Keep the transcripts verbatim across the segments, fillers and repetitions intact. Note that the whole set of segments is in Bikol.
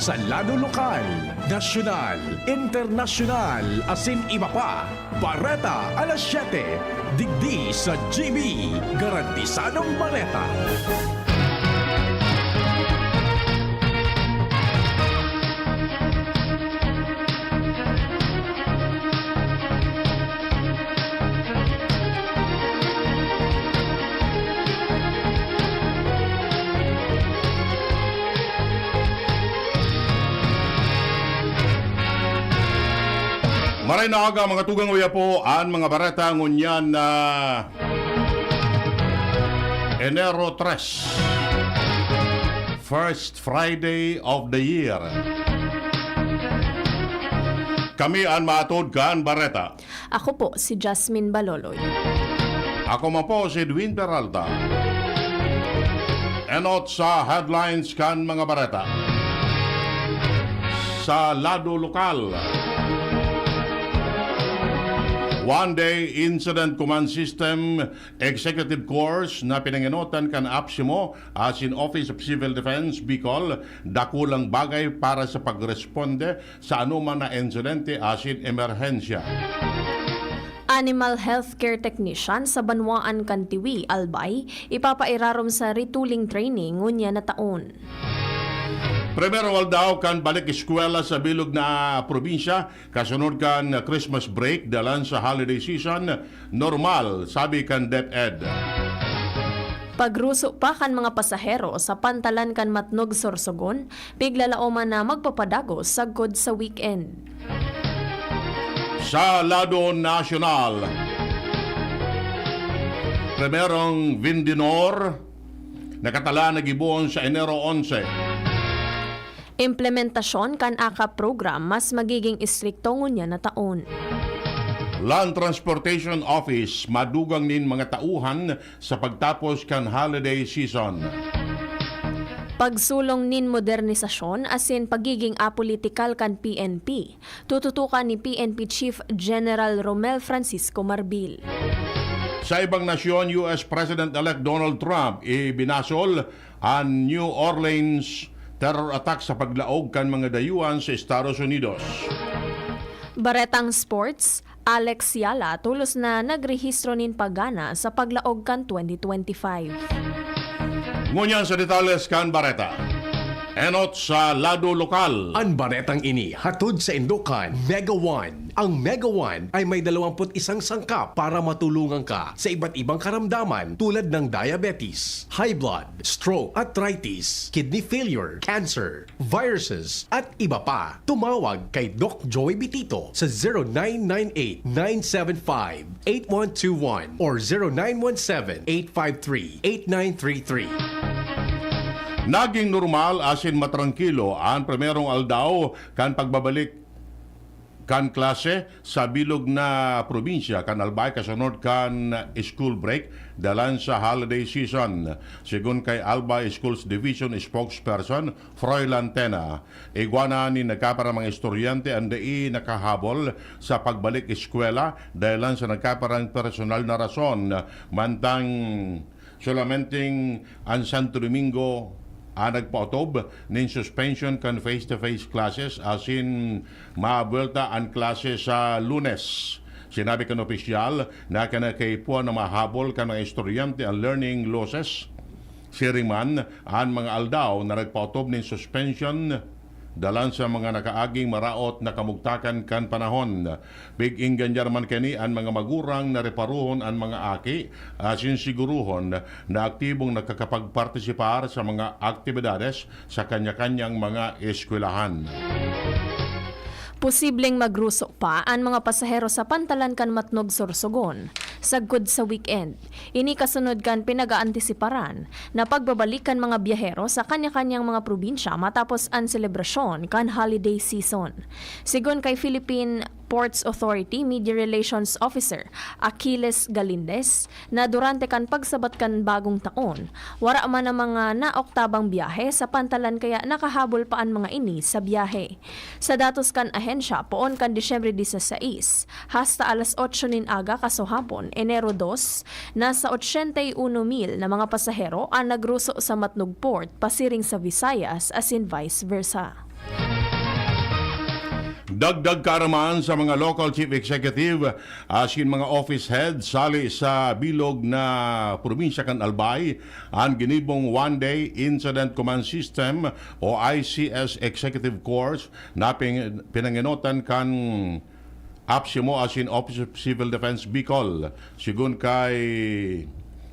Sa lado lokal, nasyonal, internasyonal, asin iba pa. Bareta alas siyete, digdi sa G B, garantisadong bareta. Maray na aga, mga tugang, uya po an mga bareta ngunyan na Enero tres, first Friday of the year. Kami an maatod kan bareta. Ako po si Jasmine Baloloy. Ako man po si Edwin Peralta. Enot sa headlines kan mga bareta. Sa lado lokal, One Day Incident Command System Executive Course na pinangenotan kan APSEMO asin Office of Civil Defense Bicol, dakulang bagay para sa pagresponde sa anoman na insidente asin emerhensya. Animal healthcare technician sa banwaan kan Tiwi, Albay, ipapairarom sa retooling training ngunyan na taon. Primerong aldaw kan balik eskwela sa bilog na probinsya, kasunod kan Christmas break, dalan sa holiday season, normal, sabi kan DepEd. Pagruso pa kan mga pasahero sa pantalan kan Matnog, Sorsogon, piglalaoman na magpapadagos sagkod sa weekend. Sa lado nasyonal, primerong Vindinor, nakatala na gibohon sa Enero onse. Implementasyon kan AKAP program mas magiging istrikto ngunyan na taon. Land Transportation Office, madugang nin mga tauhan sa pagtapos kan holiday season. Pagsulong nin modernisasyon asin pagiging apolitikal kan P N P, tututukan ni P N P Chief General Romel Francisco Marbil. Sa ibang nasyon, U S President-elect Donald Trump ibinasol an New Orleans terror attack sa paglaog kan mga dayuhan sa Estados Unidos. Baretang sports, Alex Yala tolos na nagrehistro nin pagana sa paglaog kan twenty twenty-five. Ngunyan sa detalles kan bareta. Enot sa lado lokal. An baretang ini hatod saindo kan Mega One. Ang Mega One ay may dalawampu't isang sangkap para matulungan ka sa iba't ibang karamdaman tulad ng diabetes, high blood, stroke, arthritis, kidney failure, cancer, viruses, at iba pa. Tumawag kay Doc Joey Bitito sa zero nine nine eight, nine seven five, eight one two one or zero nine one seven, eight five three, eight nine three three. Naging normal asin matrangkilo an primerong aldaw kan pagbabalik kan klase sa bilog na probinsya kan Albay kasunod kan school break dalan sa holiday season. Segun kay Albay Schools Division spokesperson Froilan Tena, igwa na nin nagkaparang mga estudyante an dai nakahabol sa pagbalik eskwela dahelan sa nagkaparang personal na rason, mantang solamente an Santo Domingo an nagpaotob nin suspension kan face-to-face classes asin mabuwelta an klase sa Lunes. Sinabi kan opisyal na kinakaipuhan na mahabol kan mga estudyante an learning losses. Siring man, an mga aldaw na nagpaotob nin suspension dalan sa mga nakaaging maraot na kamugtakan kan panahon. Pig-engganyar man kani an mga magurang na reparohon an mga aki asin sigurohon na aktibong nakakapagpartisipar sa mga aktibidades sa kanya-kanyang mga eskwelahan. Posibleng magruso pa an mga pasahero sa pantalan kan Matnog, Sorsogon sagkod sa weekend. Ini kasunod kan pinag-aantisiparan na pagbabalik kan mga biyahero sa kanya-kanyang mga probinsya matapos an selebrasyon kan holiday season. Segun kay Philippine Ports Authority Media Relations Officer Achilles Galindez, na durante kan pagsabat kan bagong taon, wara man an mga naoktabang biyahe sa pantalan kaya nakahabol pa an mga ini sa biyahe. Sa datos kan ahensya, poon kan Disyembre disisais hasta alas otso nin aga kasuhapon, Enero dos, nasa ochenta y uno mil na mga pasahero an nagruso sa Matnog Port pasiring sa Visayas asin vice versa. Dagdag kaaraman sa mga local chief executive asin mga office head sali sa bilog na probinsya kan Albay an ginibong One Day Incident Command System o I C S Executive Course na pin-, pinangenotan kan APSIMO asin Office of Civil Defense Bicol. Sigon kay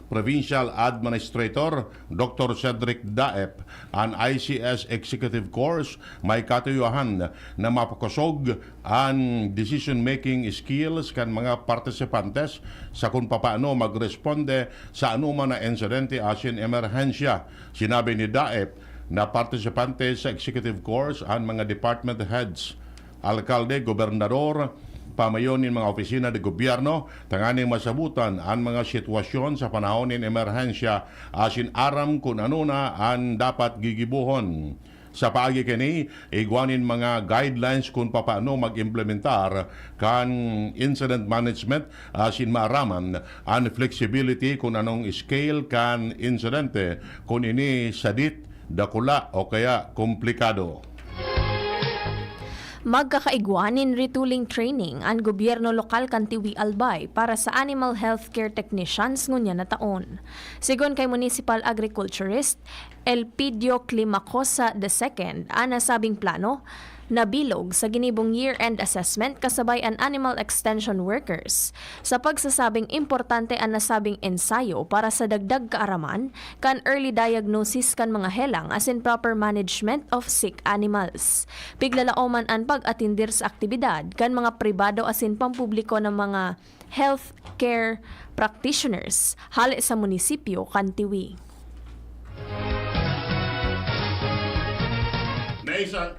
Provincial Administrator Doctor Cedric Daep, an I C S Executive Course may katuyohan na mapakosog an decision-making skills kan mga partisipantes sa kun papaano magresponde sa anoman na insidente asin emerhensya. Sinabi ni Daep na partisipante sa executive course an mga department heads, alkalde, gobernador, pamayo nin mga opisina de gobyerno, tanganing masabutan an mga sitwasyon sa panahon nin emerhensya asin aram kun ano na an dapat gigibohon. Sa paagi kaini, igwa nin mga guidelines kun papaano mag-implementar kan incident management asin maaraman an flexibility kun anong scale kan insidente, kun ini sadit, dakula o kaya komplikado. Magkakaigwa nin retooling training an gobyerno lokal kan Tiwi, Albay para sa animal healthcare technicians ngunyan na taon. Sigon kay municipal agriculturist Elpidio Climacosa the second, an nasabing plano nabilog sa ginibong year-end assessment kasabay an animal extension workers. Sa pagsasabing importante an nasabing ensayo para sa dagdag kaaraman kan early diagnosis kan mga helang asin proper management of sick animals. Piglalaoman an pag-atindir sa aktibidad kan mga pribado asin pampubliko na mga healthcare practitioners hale sa munisipyo kan Tiwi. Naisa,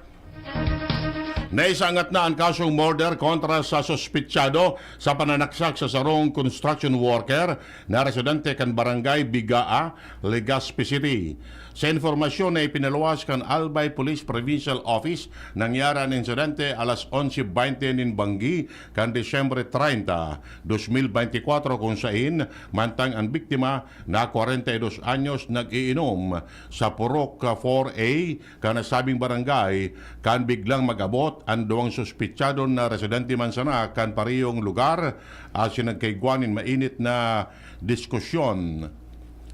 naisangat na an kasong murder kontra sa suspitsado sa pananaksak sa sarong construction worker na residente kan Barangay Bigaa, Legazpi City. Sa impormasyon na ipinaluwas kan Albay Police Provincial Office, nangyari an insidente alas onse bente nin banggi kan Disyembre treinta, dos mil beintikwatro, kun sain mantang an biktima na kwarenta y dos anyos nag-iinom sa Purok four A kan nasabing barangay, kan biglang mag-abot an duwang suspitsado na residente man sana kan parehong lugar asin nagkaigwa nin mainit na diskusyon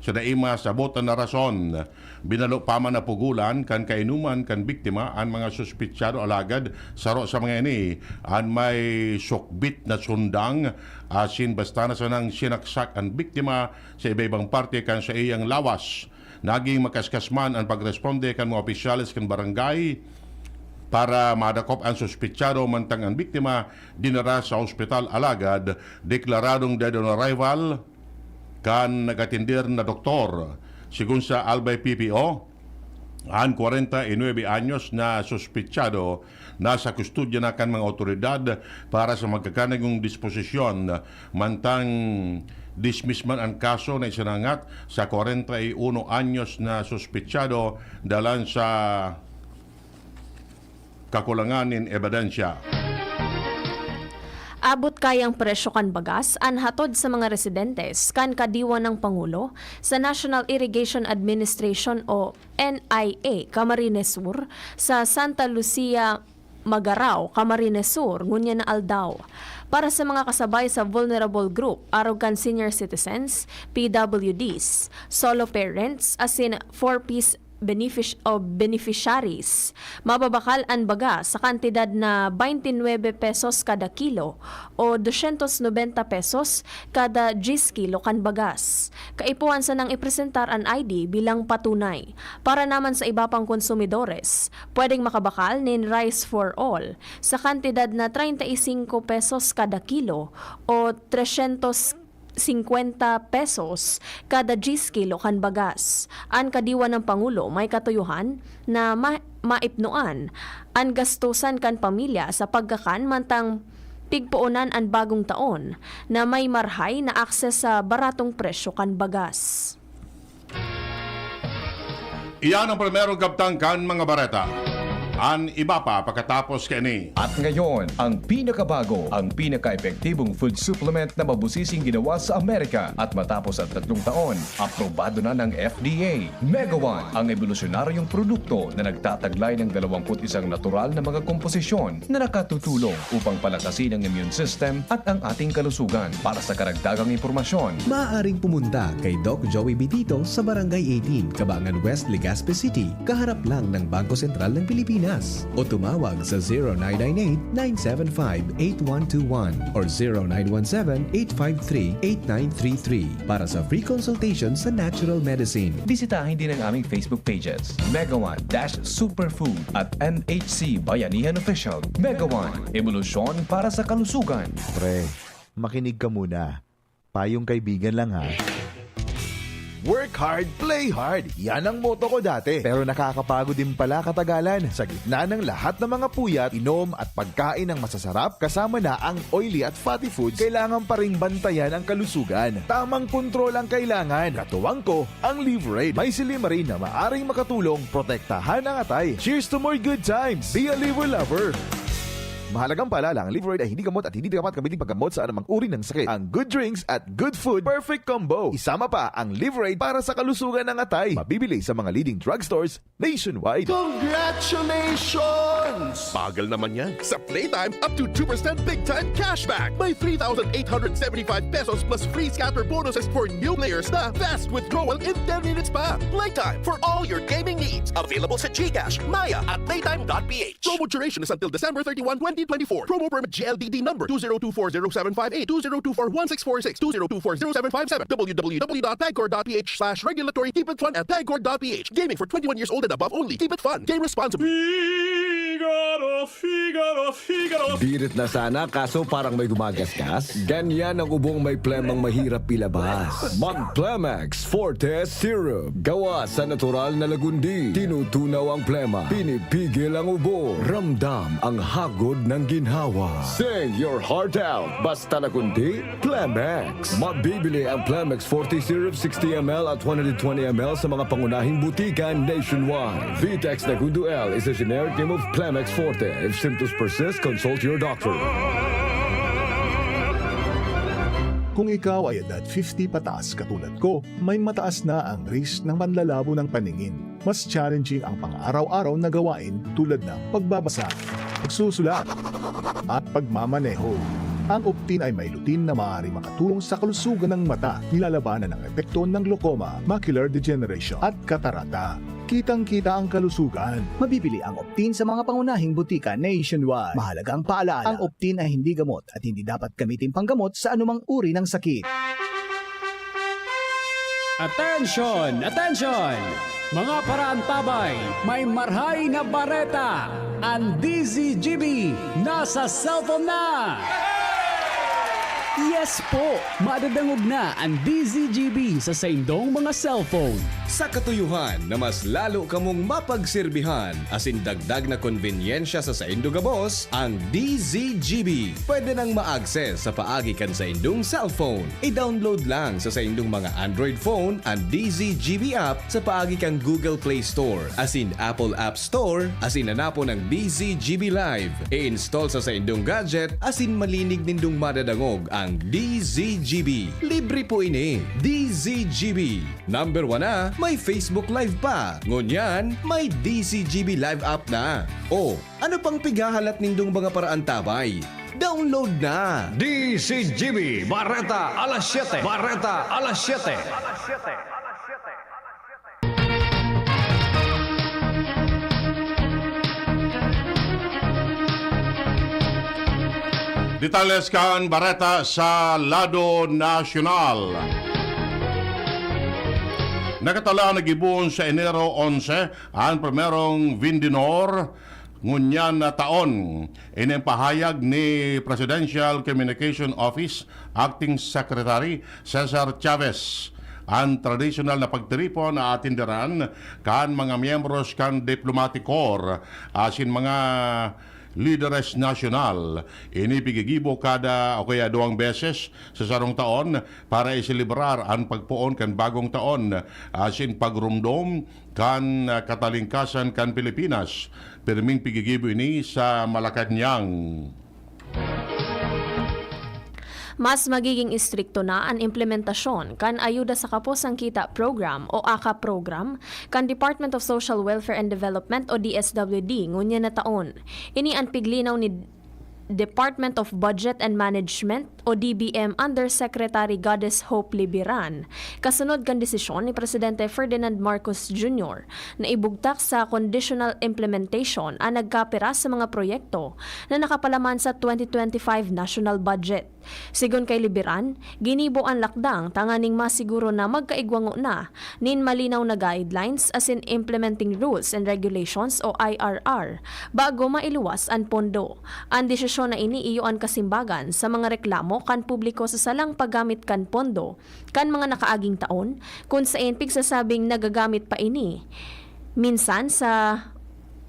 sa dai masabot na rason. Binalo pa man na pugolan kan kainuman kan biktima an mga suspitsado, alagad saro sa mga ini an may sukbit na sundang asin basta na sanang sinaksak an biktima sa iba-ibang parte kan saiyang lawas. Naging makaskas man an pagresponde kan mga opisyales kan barangay para madakop an suspitsado, mantang an biktima dinara sa ospital, alagad deklaradong dead on arrival kan nag-atindir na doktor. Sigon sa Albay P P O, an kwarenta y nuebe anyos na suspitsado nasa kustodya na kan mga awtoridad para sa magkakanigong disposisyon, mantang dismiss man an kaso na isinangat sa kwarenta y uno anyos na suspitsado dalan sa kakulangan nin ebidensya. Abot kayang presyo kan bagas an hatod sa mga residentes kan kadiwa nang Pangulo sa National Irrigation Administration o N I A Camarines Sur sa Santa Lucia, Magarao, Camarines Sur, ngunyan na aldaw. Para sa mga kasabay sa vulnerable group, arog kan senior citizens, P W Ds, solo parents, asin four Ps benefic- o beneficiaries, mababakal an bagas sa kantidad na twenty-nine pesos kada kilo o dosyentos nobenta pesos kada diyes kilo kan bagas. Kaipuhan sanang ipresentar an I D bilang patunay. Para naman sa iba pang konsumidores, pwedeng makabakal nin Rice for All sa kantidad na treinta y cinco pesos kada kilo o tresyentos singkwenta pesos kada diyes kilo kan bagas. An kadiwa nang Pangulo may katuyohan na ma- maipnoan an gastusan kan pamilya sa pagkakan mantang pigpoonan an bagong taon na may marhay na akses sa baratong presyo kan bagas. Iyan ang primerong kabtang kan mga bareta. An iba pa pakatapos kaini. At ngayon, ang pinakabago, ang pinaka-epektibong food supplement na mabusising ginawa sa Amerika. At matapos ang tatlong taon, aprobado na ng F D A. Mega One, ang ebolusyonaryong produkto na nagtataglay ng dalawampu't isang natural na mga komposisyon na nakatutulong upang palakasin ang immune system at ang ating kalusugan. Para sa karagdagang impormasyon, maaaring pumunta kay Doc Joey Bitito sa Barangay eighteen, Cabangan West, Legazpi City, kaharap lang ng Bangko Sentral ng Pilipinas. O tumawag sa zero nine nine eight, nine seven five, eight one two one or zero nine one seven, eight five three, eight nine three three para sa free consultation sa natural medicine. Bisitahin din ang aming Facebook pages, Mega One dash Superfood at M H C Bayanihan Official. Mega One, ebolusyon para sa kalusugan. Pre, makinig ka muna. Payong kaibigan lang, ha. Work hard, play hard. Yan ang motto ko dati. Pero nakakapagod din pala katagalan. Sa gitna ng lahat ng mga puyat, inom at pagkain ng masasarap, kasama na ang oily at fatty foods, kailangan pa ring bantayan ang kalusugan. Tamang kontrol ang kailangan. Katuwang ko, ang Livraid. May silymarin na maaring makatulong protektahan ang atay. Cheers to more good times! Be a Liver Lover! Mahalagang paalala, ang Livraid ay hindi gamot at hindi dapat gamitin paggamot sa anumang uri ng sakit. Ang good drinks at good food, perfect combo. Isama pa ang Livraid para sa kalusugan ng atay. Mabibili sa mga leading drugstores nationwide. Congratulations! Bagal naman yan. Sa Playtime, up to two percent big time cashback. May three thousand eight hundred seventy-five pesos plus free scatter bonuses for new players na fast withdrawal in ten minutes pa. Playtime for all your gaming needs. Available sa GCash, Maya, at playtime dot P H. Promo duration is until December thirty-one, twenty twenty-four. Promo permit G L D D number two zero two four zero seven five eight, two zero two four one six four six, two zero two four zero seven five seven, W W W dot pagcor dot P H slash regulatory tipid fund at pagcor dot P H. Gaming for twenty-one years old and above only. Keep it fun. Game responsibly. Figaro, Figaro, Figaro. Birit na sana, kaso parang may gumagasgas. Ganyan ang ubong may plemang mahirap ilabas. Mag Plemex Forte Syrup. Gawa sa natural na lagundi. Tinutunaw ang plema. Pinipigil ang ubo. Ramdam ang hagod ng ginhawa. Sing your heart out. Basta lagundi, Plemex. Mabibili ang Plemex Forte Syrup sixty M L at one hundred twenty M L sa mga pangunahing butika nationwide. Vitex Negundo L is a generic name of Plemex Forte. If symptoms persist, consult your doctor. Kung ikaw ay edad fifty pataas katulad ko, may mataas na ang risk ng panlalabo ng paningin. Mas challenging ang pang-araw-araw na gawain tulad ng pagbabasa, pagsusulat, at pagmamaneho. Ang Optin ay may lutein na maaaring makatulong sa kalusugan ng mata, nilalabanan ang epekto ng glaucoma, macular degeneration, at katarata. Kitang-kita ang kalusugan. Mabibili ang Optin sa mga pangunahing butika nationwide. Mahalagang paalala, ang Optin ay hindi gamot at hindi dapat gamitin panggamot sa anumang uri ng sakit. Attention! Attention! Mga paraantabay, may marhay na bareta! Ang D Z G B nasa cellphone na! Yes po! Madadangog na ang D Z G B sa saindong mga cellphone. Sa katuyuhan na mas lalo kamong mapagserbihan asin dagdag na konbenyensya sa saindo gabos, ang D Z G B pwede nang ma-access sa paagi kan saindong cellphone. I-download lang sa saindong mga Android phone an D Z G B app sa paagi kan Google Play Store asin Apple App Store asin hanapon ang D Z G B Live. I-install sa saindong gadget asin malinig nindong madadangog ang D Z G B. Libre po ini. D Z G B. Number one na, may Facebook Live pa. Ngunyan, may D Z G B Live app na. O, ano pang pighahalat nindong mga paraantabay? Download na! D Z G B, Bareta alas siyete. Bareta alas siyete. Detalles kan bareta sa lado nasyonal. Nakatala na gibohon sa Enero onse an primerong Vindenor ngunyan na taon. Ini an pahayag ni Presidential Communication Office Acting Secretary Cesar Chavez. An tradisyonal na pagtiripon na atinderan kan mga miyembros kan Diplomatic Corps asin mga Lideres Nasyonal. Ini pigigibo kada o kaya duwang beses sa sarong taon para iselebrar an pagpoon kan bagong taon asin pagromdom kan, ah, katalingkasan kan Pilipinas. Pirming pigigibo ini sa Malacañang. Mas magiging istrikto na an implementasyon kan Ayuda sa Kapos Sangkita Program o aka Program kan Department of Social Welfare and Development o D S W D ngunyan na taon. Ini an piglinaw ni Department of Budget and Management o D B M Undersecretary Goddess Hope Libiran, kasunod kan desisyon ni Presidente Ferdinand Marcos Junior na ibugtak sa conditional implementation an nagkapira sa mga proyekto na nakapalaman sa twenty twenty-five national budget. Sigon kay Liberan, ginibo an lakdang tanganing masiguro na magkaigwa ngona nin malinaw na guidelines asin implementing rules and regulations o I R R bago mailuwas an pondo. An desisyon na ini iyo an kasimbagan sa mga reklamo kan publiko sa salang paggamit kan pondo kan mga nakaaging taon, kun saen pigsasabing nagagamit pa ini minsan sa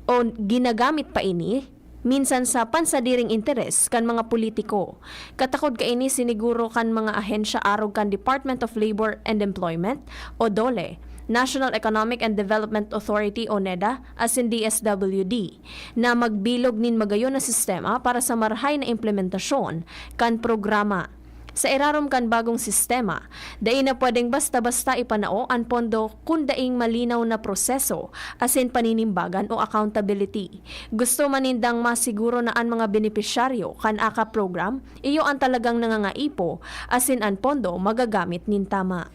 o ginagamit pa ini minsan sa pansadiring interes kan mga politiko. Katakod kaini siniguro kan mga ahensya arog kan Department of Labor and Employment o DOLE, National Economic and Development Authority o NEDA, asin D S W D, na magbilog nin magayon na sistema para sa marahay na implementasyon kan programa. Sa irarom kan bagong sistema, dai na pwedeng basta-basta ipanao an pondo kun daing malinaw na proseso asin paninimbagan o accountability. Gusto man nindang masiguro na an mga benepisyaryo kan aka program iyo an talagang nangangaipo asin an pondo magagamit nin tama.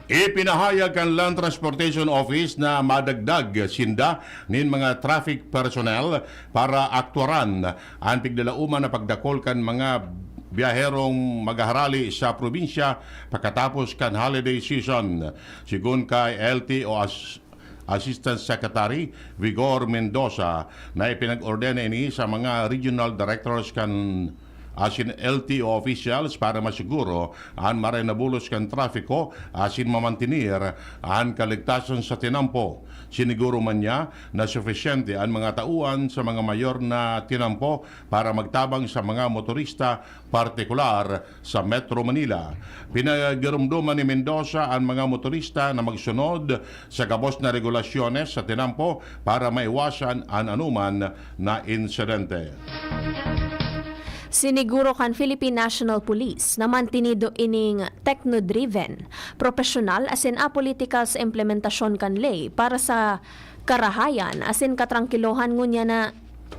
Ipinahayag kan Land Transportation Office na madagdag sinda nin mga traffic personnel para aktuaran an piglalauman na pagdakol kan mga biyaherong maghaharali sa probinsya pakatapos kan holiday season. Sigon kay L T O as-, Assistant Secretary Vigor Mendoza, na ipinag-ordena ini sa mga regional directors kan asin L T O officials para masiguro an maray na bulos kan trafiko asin mamantenir an kaligtasan sa tinampo. Siniguro man niya na sufisyente an mga tauan sa mga mayor na tinampo para magtabang sa mga motorista, partikular sa Metro Manila. Pinagiromdoman ni Mendoza an mga motorista na magsunod sa gabos na regulasyones sa tinampo para maiwasan an anuman na insidente. Siniguro kan Philippine National Police na mantinido ining techno-driven, propesyonal asin apolitikal sa implementasyon kan ley para sa karahayan asin katrangkilohan ngunyan na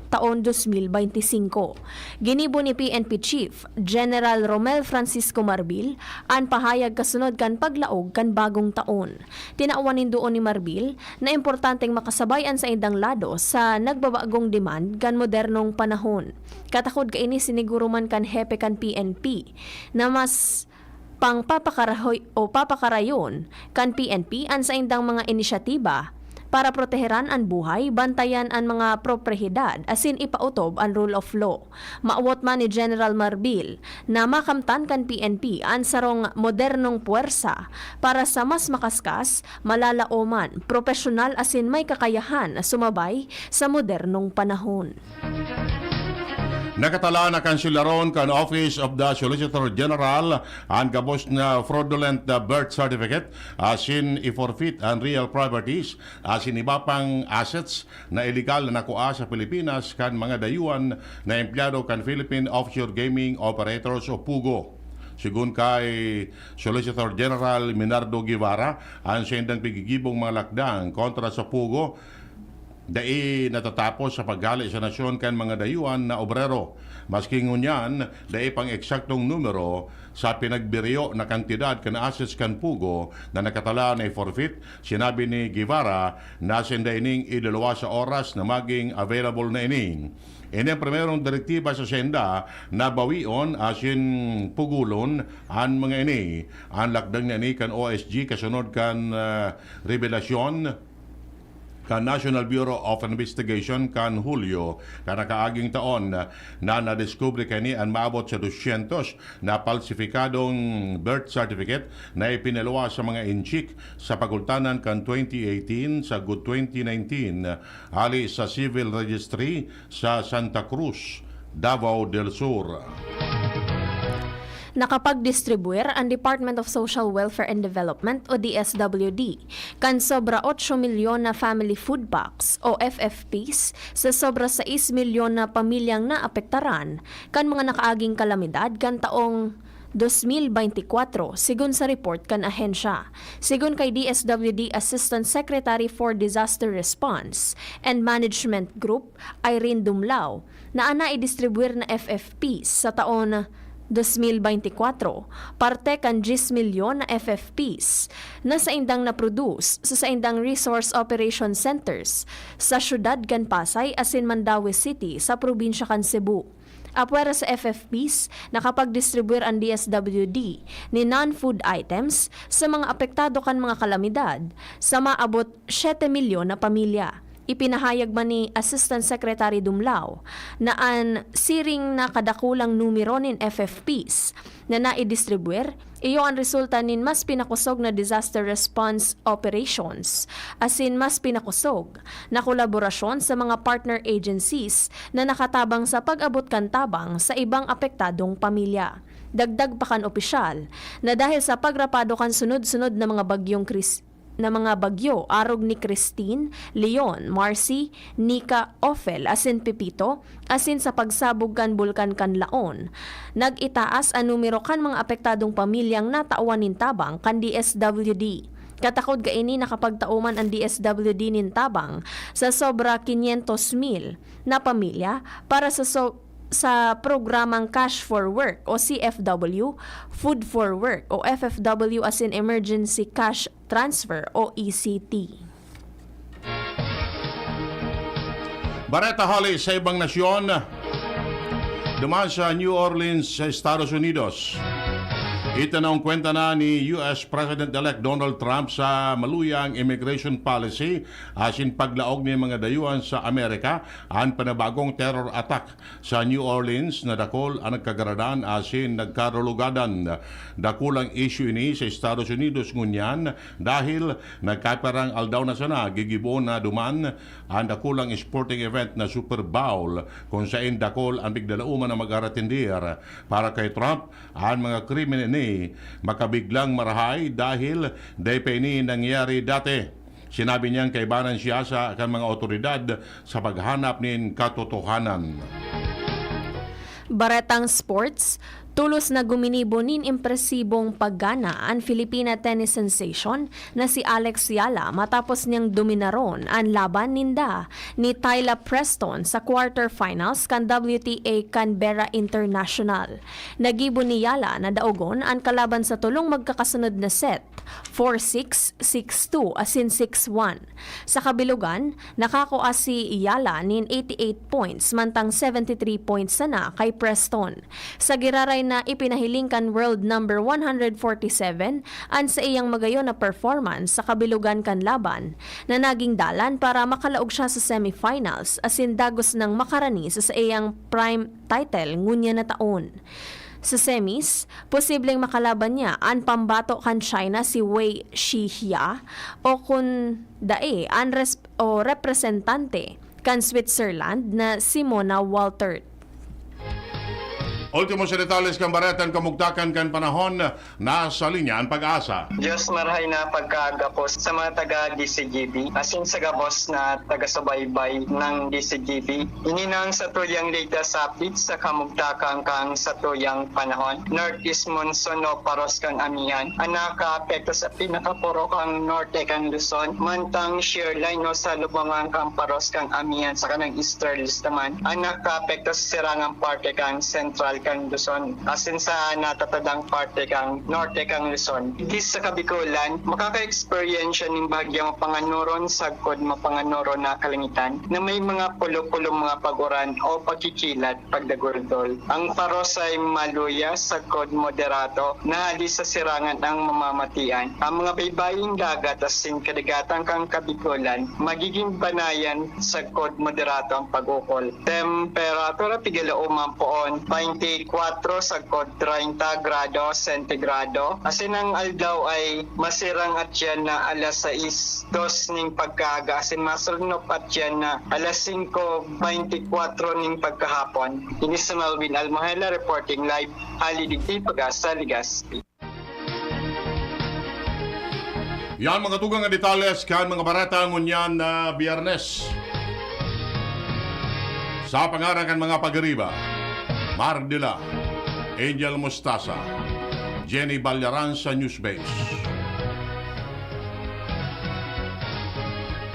taon dos mil beinti singko. Ginibo ni P N P Chief General Romel Francisco Marbil an pahayag kasunod kan paglaog kan bagong taon. Tinawan nin duon ni Marbil na importanteng makasabay an saindang lado sa nagbabagong demand kan modernong panahon. Katakod kaini siniguro man kan hepe kan P N P na mas pangpapakarahoy o papakarayon kan P N P an saindang mga inisyatiba para proteheran an buhay, bantayan an mga proprehidad asin ipaotob an rule of law. Maawot man ni General Marbil na makamtan kan P N P an sarong modernong puwersa para sa mas makaskas, malalaoman, propesyonal asin may kakayahan na sumabay sa modernong panahon. Nakatala na kan silaron kan Office of the Solicitor General an gabos na fraudulent na birth certificate asin i-forfeit an real properties asin iba pang assets na illegal na nakua sa Pilipinas kan mga dayuhan na empleyado kan Philippine Offshore Gaming Operators o PUGO. Sigun kay Solicitor General Minardo Guevara, an saindang pigigibong mga lakdang kontra sa PUGO dai natatapos sa paghale sa nasyon kan mga dayuhan na obrero. Maski ngunyan, dai pang eksaktong numero sa pinagbiriyo na kantidad kan assets kan PUGO na nakatala na i-forfeit, sinabi ni Guevara na sinda ining idalawa sa oras na maging available na ini. Ini ang primerong direktiba sa senda na bawion asin pugulon an mga ini. An lakdang na ini kan O S G kasunod kan, ah, revelasyon kan National Bureau of Investigation kan Hulyo kan nakaaging taon, na nadiskubre kaini an maabot sa dosyentos na palsifikadong birth certificate na ipinalwa sa mga inchik sa pagultanan kan twenty eighteen sagkod twenty nineteen, hali sa Civil Registry sa Santa Cruz, Davao del Sur. Nakapagdistribuir an Department of Social Welfare and Development o D S W D kan sobra otso milyon na family food packs o F F Ps sa sobra sais milyon na pamilyang naapektaran kan mga nakaaging kalamidad kan taong dos mil beintikwatro, sigon sa report kan ahensya. Sigon kay D S W D Assistant Secretary for Disaster Response and Management Group, Irene Dumlao, na an naidistribuir na F F Ps sa taon dos mil beintikwatro, parte kan dyes milyon na F F Ps na saindang na-produce sa saindang Resource Operation Centers sa siyudad kan Pasay asin Mandaue City sa probinsya kan Cebu. Apwera sa F F Ps, nakapagdistribuir an D S W D ni non-food items sa mga apektado kan mga kalamidad sa maabot siyete milyon na pamilya. Ipinahayag man ni Assistant Secretary Dumlao na an siring na kadakulang numero nin F F Ps na naidistribuir, iyo an resulta nin mas pinakosog na disaster response operations, asin mas pinakosog na kolaborasyon sa mga partner agencies na nakatabang sa pag-abot kan tabang sa ibang apektadong pamilya. Dagdag pa kan opisyal na dahil sa pagrapado kan sunod-sunod na mga bagyong Kris-, na mga bagyo, arog ni Christine, Leon, Marcy, Nika, Ophel, asin Pepito, asin sa pagsabog kan bulkan kan Laon, nag-itaas an numero kan mga apektadong pamilyang natawan nin tabang kan D S W D. Katakod kaini, nakapagtao man an D S W D nin tabang sa sobra quinientos mil na pamilya para sa so-, sa programang Cash for Work o C F W, Food for Work o F F W asin Emergency Cash Transfer o E C T. Bareta hali sa ibang nasyon. Duman sa New Orleans sa Estados Unidos, itinawong kwenta na ni U S President-elect Donald Trump sa maluyang immigration policy asin paglaog nin mga dayuhan sa Amerika an panibagong terror attack sa New Orleans na dakul an nagkagaradan asin nagkarulugadan. Dakulang isyu ini sa Estados Unidos ngunyan dahil nagkapirang aldaw na sana gigibohon na duman an dakulang sporting event na Super Bowl, kun saen dakul an pigdalauman na mag-aratendir. Para kay Trump, an mga krimen ini makabiglang marahay dahil dai pa ini nangyari dati. Sinabi niyang kaibanan siya sa kan mga awtoridad sa paghanap nin katotohanan. Baretang sports, tolos na guminibo nin impresibong paggana an Filipina tennis sensation na si Alex Yala matapos niyang dominaron an laban ninda ni Tyla Preston sa quarterfinals kan W T A Canberra International. Nagibo ni Yala na daogon an kalaban sa tolong magkakasunod na set, four six, six two, asin six one. Sa kabilugan, nakakua si Yala nin eighty-eight points, mantang seventy-three points sana kay Preston. Sa giraray na ipinahiling kan world number one hundred forty-seven an saiyang magayon na performance sa kabilugan kan laban, na naging dalan para makalaog siya sa semifinals asin dagos nang makarani sa saiyang prime title ngunyan na taon. Sa semis, posibleng makalaban niya an pambato kan China si Wei Shihia o kun dai an res-, o representante kan Switzerland na si Mona Waltert. Ultimo sa detalles kan baretang kamugtakan kan panahon, nasa linya an Pag-asa. Diyos marahay na pagkaaga po sa mga taga D C G B, asin sa gabos na taga-subaybay ng D C G B. Ini na ang satuyang latest update sa kamugtakan kan satuyang panahon. Northeast monsoon o paros kan amihan ang nakaapekto sa pinakapurok kan norte kan Luzon, mantang shear line o salubungan kan paros kan amihan sa kanang easterlies naman ang nakaapekto sa sirangang parte kan central kan Luzon, asin sa natatadang parte kan norte kan Luzon. Digdi sa Kabikolan, makaka-eksperyensya nin bahagyang mapanganoron sagkod mapanganoron na kalangitan na may mga pulo-pulong mga pag-uran o pagkikilat pagdaguldol. Ang paros ay maluya sagkod moderato na hali sa sirangan ang mamamatian. Ang mga baybaying dagat asin kadagatan kan Kabikolan magigin banayan sagkod moderato ang pag-ukol. Temperatura, tigalaom man poon, twenty-four sagkod treinta grado sentigrado. Asin ang aldaw ay masirang atyan na alas sais, dos ning pagkaaga, asin masunop atyan na alas singko beintikwatro ning pagkahapon. Ini si Melvin Almohela reporting live, hali digdi Pag-asa, Legazpi. Yan mga tugang na detalles kan mga bareta ngunyan na Biyernes. Sa pangaran kan mga pag-ariba, Mardila, Angel Mostasa, Jenny Ballaran sa Newsbase,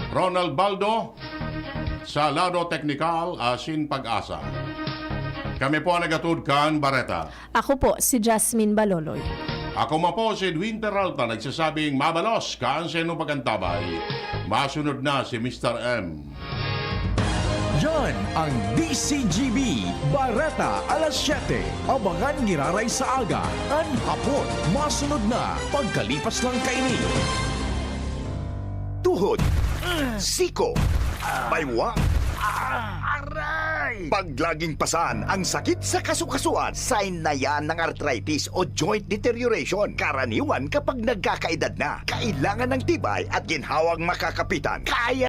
Ronald Baldo sa lado teknikal asin Pag-asa. Kami po ang naghatod kan bareta. Ako po si Jasmine Baloloy. Ako man po si Edwin Peralta, nagsasabing mabalos kan saindong pag-antabay. Masunod na si Mister M. Yan ang D C G B Bareta alas siyete. Abangan giraray sa aga, an hapon. Masunod na pagkalipas lang kaini. Tuhod, siko, baywang, aray! Paglaging pasan ang sakit sa kasukasuan, sign na yan ng arthritis o joint deterioration. Karaniwan kapag nagkakaedad na, kailangan ng tibay at ginhawang makakapitan. Kaya